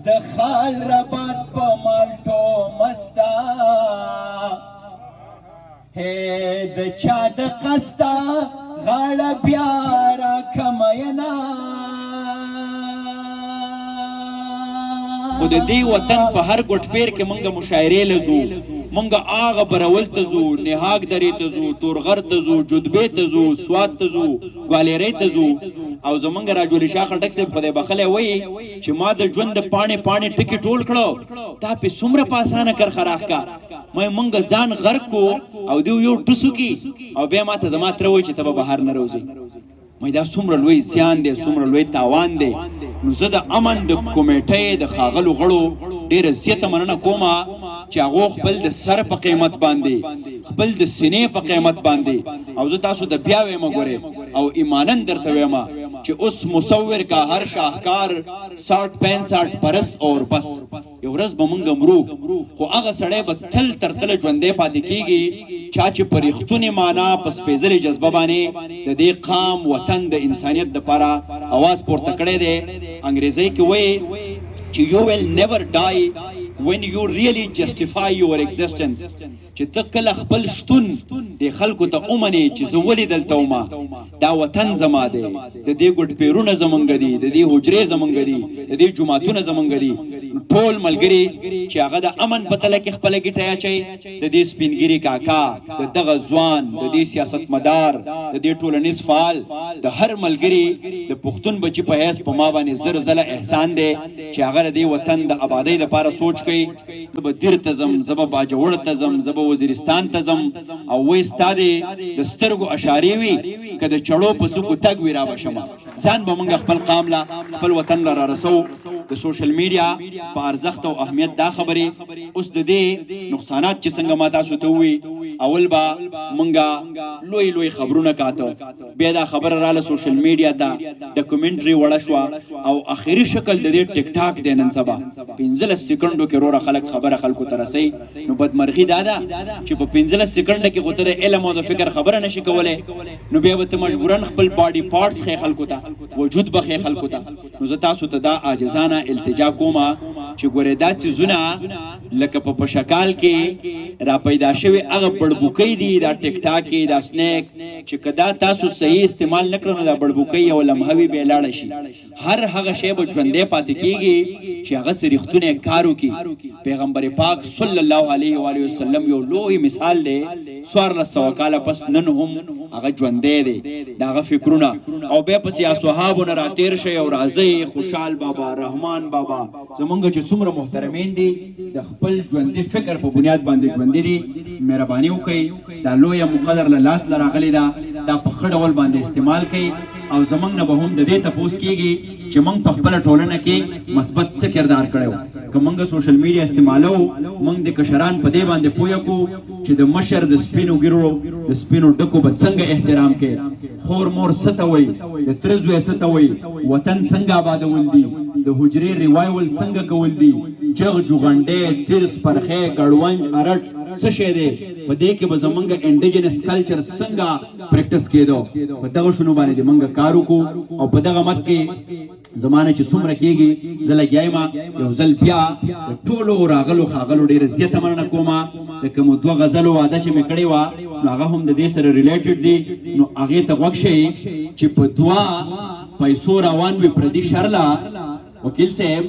د خال رباط په مالټو مستا، هی د چا د قستا غاړه بیا را کمینا. خو د دې وطن په هر ګوټ پیر کې مونږ مشاعرې له ځو، مونږ هغه برول ته ځو، نهاک درې ته ځو، تورغر ته ځو، جدبې ته ځو، سوات ته ځو، ګوالیرۍ ته ځو. او زمونږ راجولي شاه خټک صاحب خدای بخښلی وایي چې ما د ژوند د پاڼې پاڼې ټکي ټول کړو، تا پې څومره په اسانه کرښه راښکه. مې مونږ ځان غرق کو او دیو یو ټوسو کی، او بیا ما ته زما تره وایي چې ته به بهر نه روځې. مې دا څومره لوی زیان دی، څومره لوی تاوان دی. نو زه د امن د کمیټې د ښاغلو غړو ډیره زیاته مننه کوم چې هغو خپل د سر په قیمت باندې، خپل د سینې په قیمت باندې، او زه تاسو ته بیا وایم ګورې او ایمانن درته وایم چې اوس مصور کا هر شاهکار 60 65 برس اور بس. یو ورځ به مونږ مرو، خو هغه سړی به تل تر تله ژوندی پاتې کیږي چا چې په رښتونې معنا په سپېځلې جذبه باندې د دې قام وطن د انسانیت دپاره اواز پورته کړی دی. انګریزۍ کې وایي چې you will never die when you really justify your existence، چې ته کله خپل شتون د خلکو ته ومنې چې زه ولې دلته وم، دا وطن زما دی، د دې ګوټ پیرونه زمونږ دي، د دې حجرې زمونږ دي، د دې جوماتونه زمونږ دي. ټول ملګري چې هغه د امن په تله کې خپله ګټه اچوي، د دې سپینګیري کاکا، د دغه ځوان، د دې سیاستمدار، د دې ټولنیز فعال، د هر ملګري د پښتون بچي په حیث په ما باندې زر ځله احسان دی چې هغه د دې وطن د آبادۍ دپاره سوچ کوي. زه به دیر ته ځم، زه به باجوړ ته ځم، زه به وزیرستان ته ځم، او وای ستا دې د سترګو اشارې وي، که د چړو په څوکو تګ وي را به شمه. ځان به مونږ خپل قام له خپل وطن له را رسوو. د سوشل میډیا په ارزښت او اهمیت دا خبرې. اوس د دې نقصانات چې څنګه ما تاسو ته ووی، اول به مونږ لوی لوی خبرونه کاته، بیا دا خبره راله سوشل میډیا ته، ډاکومنټري وړه شوه، او اخري شکل د دې ټیک ټاک دی. نن سبا 15 سیکنډو کې روره خلک خبره خلکو ته رسوي. نو بدمرغي دا ده چې په 15 سیکنډ کې خو ته د علم او د فکر خبره نشي کولی، نو بیا به ته مجبوراً خپل باډي پارټس ښیې خلکو ته، وجود به ښیې خلکو ته. نو زه تاسو ته دا عاجزانه التجا کوم چې ګورې دا څیزونه لکه په پشکال کې را پیدا شوی هغه بړبوکۍ دي، دا ټیک ټاک، دا سنیک، چې که دا تاسو صحیح استعمال نه کړئ نو دا بړبوکۍ یو لمحه وي بیا لاړه شي. هر هغه شی به ژوندی پاتې کیږي چې هغه څه رښتونی کار وکړي. پیغمبر پاک صلی الله علیه و آله وسلم یو لوی مثال دی، 1400 کاله پس نن هم هغه ژوندی دی، د هغه فکرونه. او بیا پسې اصحابو نه راتېر شئ او راځئ خوشحال بابا، رحمان بابا، زمونږ چې څومره محترمین دي د خپل ژوندي فکر په بنیاد باندې ژوندي دي. مهرباني وکړئ، دا لویه مقدر له لاس له راغلې ده، دا په ښه ډول باندې استعمال کړئ. او زمونږ نه به هم د دې تپوس کیږي چې موږ په خپله ټولنه کې مثبت څه کردار کړی. که موږ سوشل میډیا استعمالو، موږ د کشران په دې باندې پوهه کو چې د مشر د سپینو ګیرو د سپینو ډکو به څنګه احترام کوي، خور مور څه ته وایي، د تره زوی څه ته وایي، وطن څنګه آبادول دي، د حجرې ریوایول څنګه کول دي، جغ جوغنډی، تیر سپرخی، ګړونج ارټ څه شی دی، په دې کې به زمونږ انډیجنس کلچر څنګه پریکټس کېدو. په دغه شنو باندې مونږ کار وکړو، او په دغه مت کې زمانه چې څومره کېږي زه لګیا یم. یو ځل بیا د ټولو راغلو ښاغلو ډېره زیاته مننه کوم. د کومو دوه غزلو وعده چې مې کړې وه نو هغه هم د دې سره ریلیټډ دي، نو هغې ته غوږ شئ. چې په دوه پیسو روان وي پردي شرله، وکیل صاحب،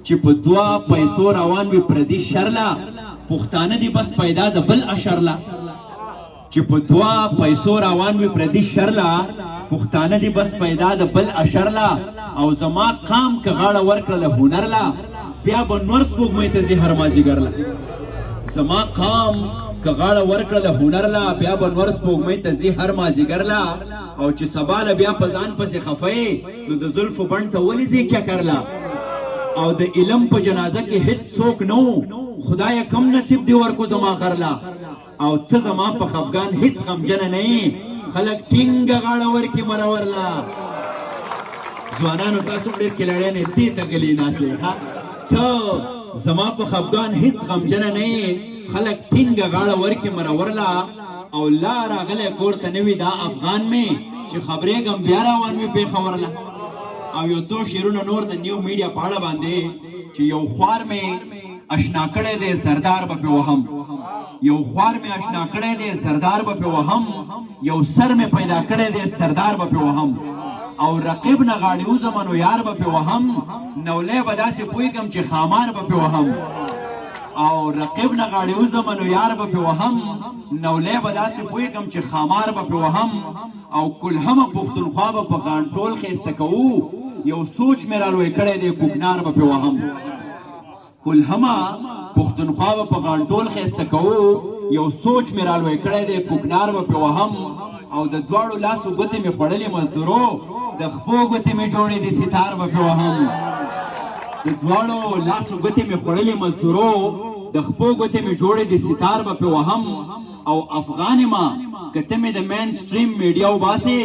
چې په دوه پیسو روان وي پردي شرله، پښتانه دي بس پیدا د بل اشرله. چې په دوه پیسو روان وي پردي شرله، پښتانه دي بس پیدا د بل اشرله، او زما قام که غاړه ورکړله هنر له، بیا به نور سپوږمۍ ته ځي هر مازیګر له. زما قام که غاړه ورکړله هنر له، بیا به نور سپوږمۍ ته ځي هر مازیګر له. او چې سبا له بیا په ځان پسې خفه یې نو د زلفو بڼ ته ولې ځې چکر له؟ او د علم په جنازه کې هیڅ څوک نه وو، خدایه کم نصیب دې ورکو زما غر له. او ته زما په خفګان هیڅ غمجنه نه یې، خلک ټینګه غاړه ورکړي مرور له. ځوانانو تاسو ډېر کلاړیان یې، دې ته غلي ناست یئ. ښه، ته زما په خفګان هیڅ غمجنه نه یې، خلک ټینګه غاړه ورکړي مرور له. او لا راغلی کور ته نه وي دا افغان مې، چې خبرېږم بیا روان وي پېښور له. او یو څو شعرونه نور د نیو میډیا په اړه باندې چې یو خوار مې اشنا کړی دی سردار به پې وهم، یو خوار مې اشنا کړی دی سردار به پې وهم، یو سر مې پیدا کړی دی سردار به پې وهم، او رقیب نه غاړې وځم نو یار به پې وهم، نولی به داسې پوه کم چې ښامار به پې وهم، او رقیب نه غاړې وځم نو یار به پې وهم، نولی به داسې پوه کم چې ښامار به پې وهم، او کلهمه پښتونخوا به په غانټول ښایسته کوو، یو سوچ مې را لوی کړی دی کوکنار به پې وهم، کلهمه پښتونخوا به په غانټول ښایسته کوو، یو سوچ مې را لوی کړی دی کوکنار به پې وهم، او د دواړو لاسو ګوتې مې خوړلې مزدورو، د خپو ګوتې مې جوړې دي ستار به پې وهم، د دواړو لاسو ګوتې مې خوړلې مزدورو، د خپو ګوتې مې جوړې دي ستار به پې وهم، او افغان ما که ته مې د مین سټریم میډیا وباسې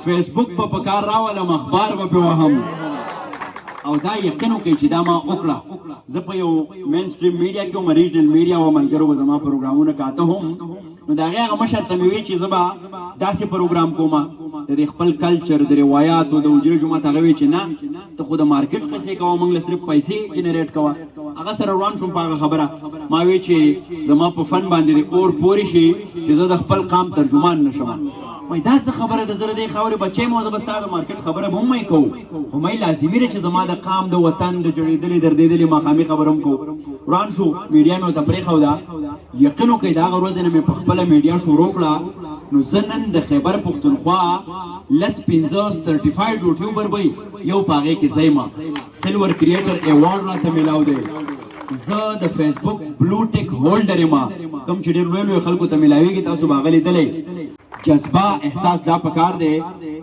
فیسبوک به په کار راولم اخبار به پې وهم. او دا یقین وکړئ چې دا ما وکړه، زه په یو مین سټریم میډیا کې وم، ریجنل میډیا وه، ملګرو به زما پروګرامونه کاته هم، نو د هغې هغه مشر ته مې وی چې زه به داسې پروګرام کوم د دې خپل کلچر د روایاتو د حجرې جومات، هغه وی چې نه ته خو د مارکیټ قصې کوه، موږ له صرف پیسې جنریټ کوه. هغه سره روان شوم په هغه خبره، ما وی چې زما په فن باندې د اور پورې شي چې زه د خپل قام ترجمان نشم. وای دا څه خبره ده، زه د دې خاورې بچی یم او زه به تا د مارکیټ خبره به هم مې کوو، خو مې لازمي ده چې زما د قام د وطن د جړېدلې دردېدلې ماښامي خبره هم کوو. روان شو، میډیا مې ورته پرېښوده. یقین وکړئ د هغه ورځې نه مې په خپله میډیا شروع کړه، نو زه نن د خیبر پښتونخوا لس پنځه سرټیفایډ یوټیوبر به یو په هغې کې زه یم، سلور کریټر ایوارډ راته میلاو دی، زه د فیسبوک بلو ټیک هولډر یم، کوم چې ډېر لوی لوی خلکو ته میلاویږي، تاسو به هغه لیدلی. جذبه احساس دا پکار دی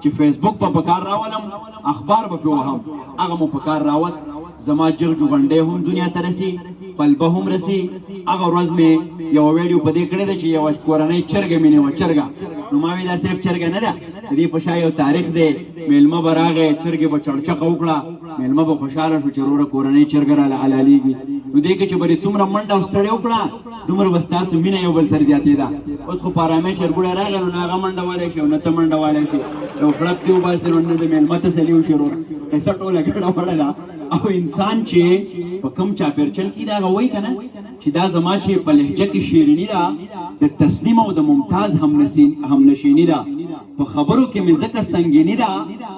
چې فیسبوک به پکار راولم، اخبار به پې وهم، هغه مو پکار راوست. زما جغ جوغنډی هم دنیا ته رسی، پلبه هم رسی. هغه ورځ مې یوه ویډیو په دې کړې ده چې یوه کورنۍ چرګه مې نیوه، چرګه، نو ما وی دا صرف چرګه نه ده، د دې په شا یو تاریخ دی. میلمه به راغی، چرګې به چړچقه وکړه، میلمه به خوشحاله شو چې وروره کورنۍ چرګه راله حلالېږي. نو دې کې چې به دې څومره منډه او ستړې وکړه، دومره به ستاسو مینه یو بل سره زیاتېده. اوس خو په ارامۍ چرګوړی راغی، نو نه هغه منډه والی شي او نه ته منډه والی شي، یو خړپ دې وباسي نو نه د میلمه تسلي وشي. وروره قصه ټوله ګډه وډه ده. او انسان چې په کوم چاپېرچل کې ده هغه وایي که نه چې دا زما چې په لهجه کې شیریني ده، د تسنیم او د ممتاز همنشیني ده، په خبرو کې مې ځکه سنګیني ده،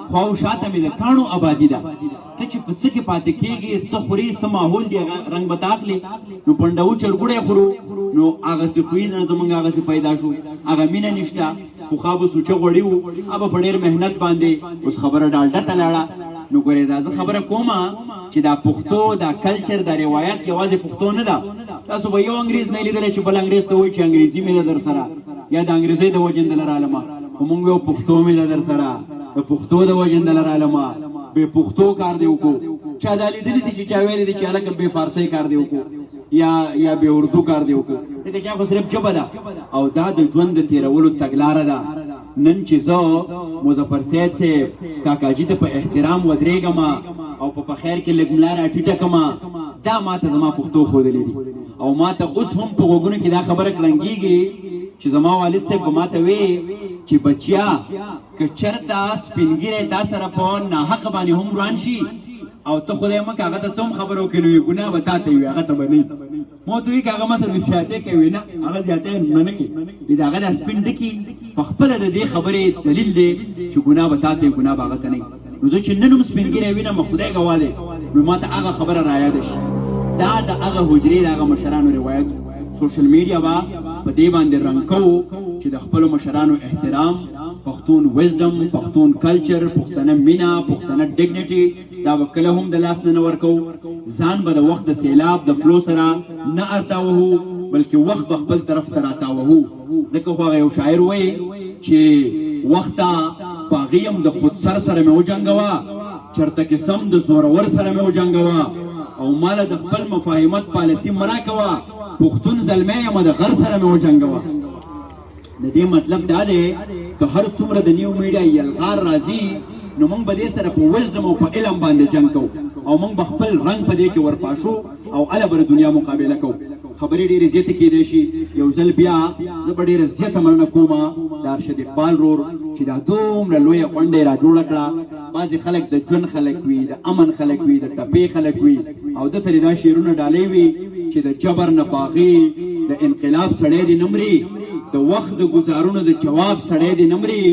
خوا او شاته مې د کاڼو آبادي ده. ته چې په څه کې پاتې کېږې، څه خورې، څه ماحول دی، هغه رنګ به ته اخلې. نو پنډو چرګوړی خورو، نو هغسې خوی نه زمونږ هغسې پیدا شو، هغه مینه نشته. پخوا به سوچه غوړي وو، هغه په ډېر محنت باندې، اوس خبره ډالډه ته لاړه. نو ګورې دا زه خبره کوم چې دا پښتو، دا کلچر، دا روایت یوازې پښتو نه ده. تاسو به یو انګریز نه لیدلی چې بل انګریز ته وایي چې انګریزي مې ده در سره، یا د انګریزۍ د وجې نه دله رالمه، خو مونږ یو پښتو مې ده در سره، د پښتو د وجې نه دله رالمه. بې پښتو کار دی وکړو. چا دا لیدلی دي چې چا ویلي دي چې هلکه بې فارسۍ کار دی وکړو یا بې اردو کار دی وکړو؟ ځکه چې خو صرف ژبه ده او دا د ژوند د تېرولو تګلاره ده. نن چې زه مظفر سید صاحب کاکاجي ته په احترام ودرېږم او په پخیر کې لږ ملا راټیټه کړم، دا ماته زما پښتو ښودلې دي. او ماته اوس هم په غوږونو کې دا خبره کړنګېږي چې زما والد صاحب به ماته وی چې بچیا که چرته سپین ږیری تا سره په ناحقه باندې هم وران شي او ته خدای مه که هغه ته څه هم خبره وکړې نو یې ګناه به تا ته وي، هغه ته به نه وي. ما ورته وویل که هغه ما سره زیاتی کوي، نه هغه زیاتی نه نه کوي. وایي د هغه دا سپین ډکي په خپله د دې خبرې دلیل دی چې ګناه به تا ته وي، ګناه به هغه ته نه وي. نو زه چې نن هم سپین ږیری وینم، خدای ګواه دی، نو ما ته هغه خبره رایاده شي. دا د هغه حجرې د هغه مشرانو روایت و. سوشل میډیا به په دې باندې رنګ کوو چې د خپلو مشرانو احترام، پښتون وزډم، پښتون کلچر، پښتنه مینه، پښتنه ډیګنیټي، دا به کله هم د لاس نه نه ورکوو. ځان به د وخت د سیلاب د فلو سره نه ارتاوهو، بلکې وخت به خپل طرف ته راتاوهو. ځکه خو هغه یو شاعر وایي چې وخته باغي یم د خودسر سره مې وجنګوه، چرته کې سم د زورور سره مې وجنګوه، او ماله د خپل مفاهمت پالیسي مه راکوه، پښتون زلمی یم د غر سره مې وجنګوه. د دې مطلب دا دی که هر څومره د نیو میډیا یلغار راځي، نو موږ به دې سره په وزډم او په علم باندې جنګ کوو، او موږ به خپل رنګ په دې کې ورپاشو او اله به د دنیا مقابله کوو. خبرې ډېرې زیاتې کېدای شي. یو ځل بیا زه به ډېره زیاته مننه کوم د ارشد اقبال رور چې دا دومره لویه غونډه یې را جوړه کړه. بعضې خلک د ژوند خلک وي، د امن خلک وي، د ټپې خلک وي، او ده ته دا شعرونه ډالۍ وي چې د جبر نه باغي، د انقلاب سړی دې نه مري، د وخت د ګزارونو د جواب سړی دې نه مري،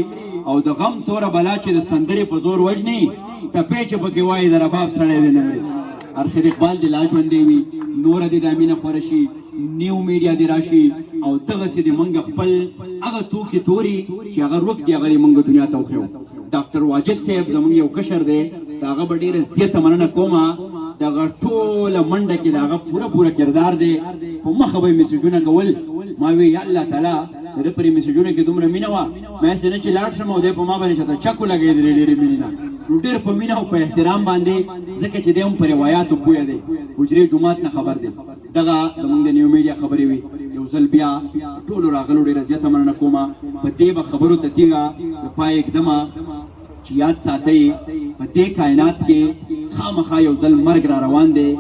او د غم توره بلا چې د سندرې په زور وژني، ټپې چې پکې وایي د رباب سړی دې نه مري. ارشد اقبال دې لا ژوندی وي، نوره دې دا مینه خوره شي، نیو میډیا دې راشي، او دغسې دې موږ خپل هغه توکي توري چې هغه ورک دي هغه دې موږ دنیا ته وښیو. ډاکټر واجد صاحب زموږ یو کشر دی، د هغه به ډېره زیاته مننه کوم، دغه ټوله منډه کې د هغه پوره پوره کردار دی. په مخه به یې میسجونه کول، ما وی یا الله تعالی د ده پرې میسجونو کې دومره مینه وه، ما هسې نه چې لاړ شم او دی په ما باندې چاته چک ولګوي د ډېرې مینې نه، نو ډېر په مینه او په احترام باندې، ځکه چې دی هم په روایاتو پوه دی، حجرې جومات نه خبر دی. دغه زمونږ د نیو میډیا خبرې وي. یو ځل بیا ټولو راغلو ډېره زیاته مننه کوم. په دې به خبرو ته تیږه د پای ږدمه چې یاد ساتئ په دې کائنات کې خامخا یو ځل مرګ را روان دی.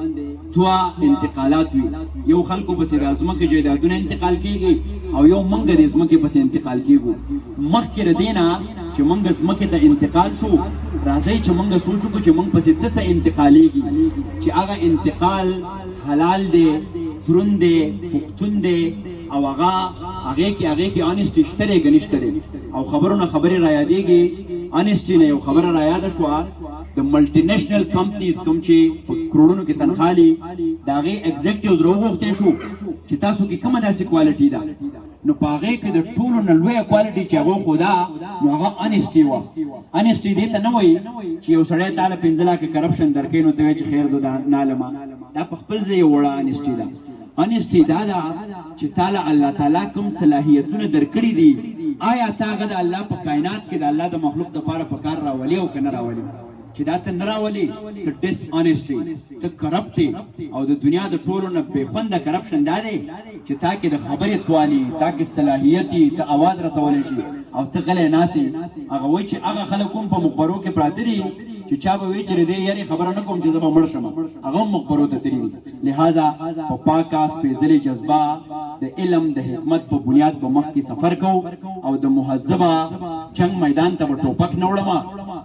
دوه انتقالات وي، یو خلکو پسې د ځمکې جایدادونه انتقال کیږي او یو مونږ د ځمکې پسې انتقال کیږو. مخکې د دې نه چې مونږ ځمکې ته انتقال شو، راځئ چې مونږ سوچ وکړو چې مونږ پسې څه څه انتقالیږي، چې هغه انتقال حلال دی، دروند دی، پښتون دی، او هغه هغې کې هغې کې انیسټي شته دی که نشته دی. او خبرو نه خبرې را یادېږي، انیسټي نه یو خبره را یاده شوه، د ملټي نېشنل کمپنیز کوم چې په کروړونو کې تنخوا لري، د هغې ایگزیکټیوز راوغوښتی شو چې تاسو کې کومه داسې کوالټي ده. نو په هغې کې د ټولو نه لویه کوالټي چې هغه ښوده نو هغه انیسټي وه. انیسټي دې ته نه وایي چې یو سړی تا له 5 لاکه کرپشن درکوي نو ته وایې چې خیر زه دا نه لمه، دا په خپل ځای یو وړه انیسټي ده. انیسټي دا ده چې تا له الله تعالی کوم صلاحیتونه درکړي دي، آیا تا هغه د الله په کائنات کې د الله د مخلوق دپاره په کار راولي او که نه راولي؟ چې دا ته نه راولي ته ډس انیسټ یې، ته کرپټ یې. او د دنیا د ټولو نه بې خونده کرپشن دا دی چې تا کې د خبرې توان وي، تا کې صلاحیت وي، ته اواز رسولی شي او ته غلی ناست یې. هغه وایي چې هغه خلک هم په مقبرو کې پراته دي چې چا به وی چې د دې یاري خبره نه کوم چې زه به مړ شم، هغه هم مقبرو ته تللي دي. لهذا په پاکه سپېځلې جذبه د علم د حکمت په بنیاد به مخکې سفر کوو او د مهذبه جنګ میدان ته به ټوپک نه وړم،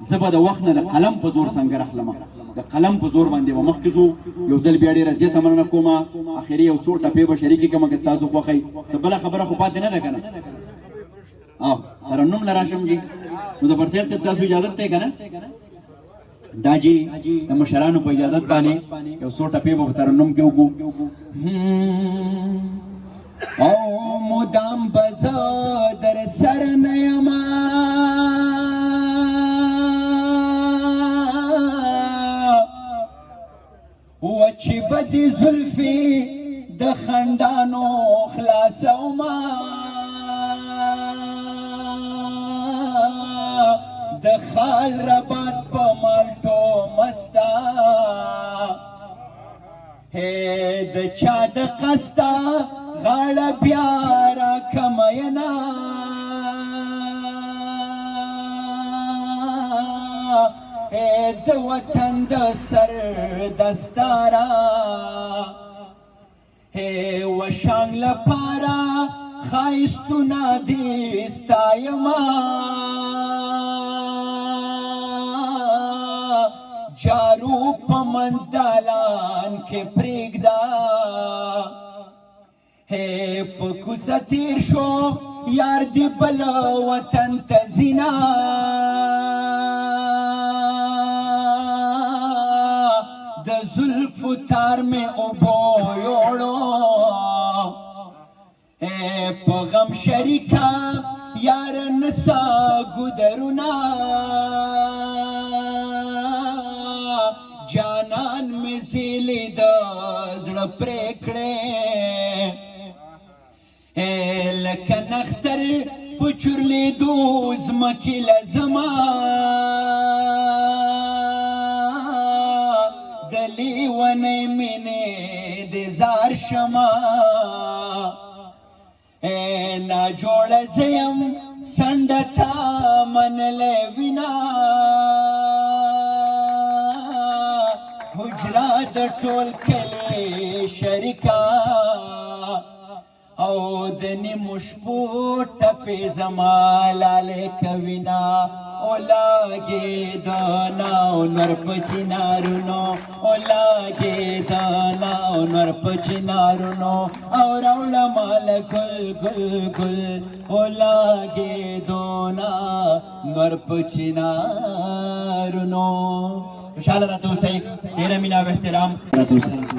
زه به د وخت نه د قلم په زور سنګر اخلم، د قلم په زور باندې به مخکې ځو. یو ځل بیا ډېره زیاته مننه کوم. اخري یو څو ټپې به شریکې کړم که ستاسو خوښه وي. څه بله خبره خو پاتې نه ده که نه؟ او ترنم له راشم جی. مظفر سید صاحب تاسو اجازت دی که نه؟ دا جی د مشرانو په اجازت باندې یو څو ټپې به په ترنم کې وکړو. او مدام به زه در سره نه یم، وچې به دې زلفې د خندانو خلاصومه، د خال رباط په مالټو مستا، هې د چا د قستا غاړه بیا را کمینا، د وطن د سر دستارا، هې وشانګ لپاره ښایستونه دي ستایمه، جارو په منځ دالان کې پرېږده، هې په کوڅه تیر شو یار دې بل وطن ته ځینه، د زلفو تار مې اوبو یوړو، په غم شریکه یار نسا ګودرونه، جانان مې زیلې د زړه پرې کړې، لکه نختر په چورلېدو ځمکې له زما، د لیونۍ مینې د زار شمه، نا جوړه زه یم څنډه تا منلی وینه، حجره د ټول کلي شریکه، او د نیمو شپو ټپې زما لالې کوینا، او لاګې د ناو نور په چنارونو، او لاګې د ناو نور په چنارونو، او راوړه مال ګل ګل ګل، او لاګې دونا نور په چنارونو. خوشحاله راته اوسئ، ډېره مینه او احترام راته اوسئ.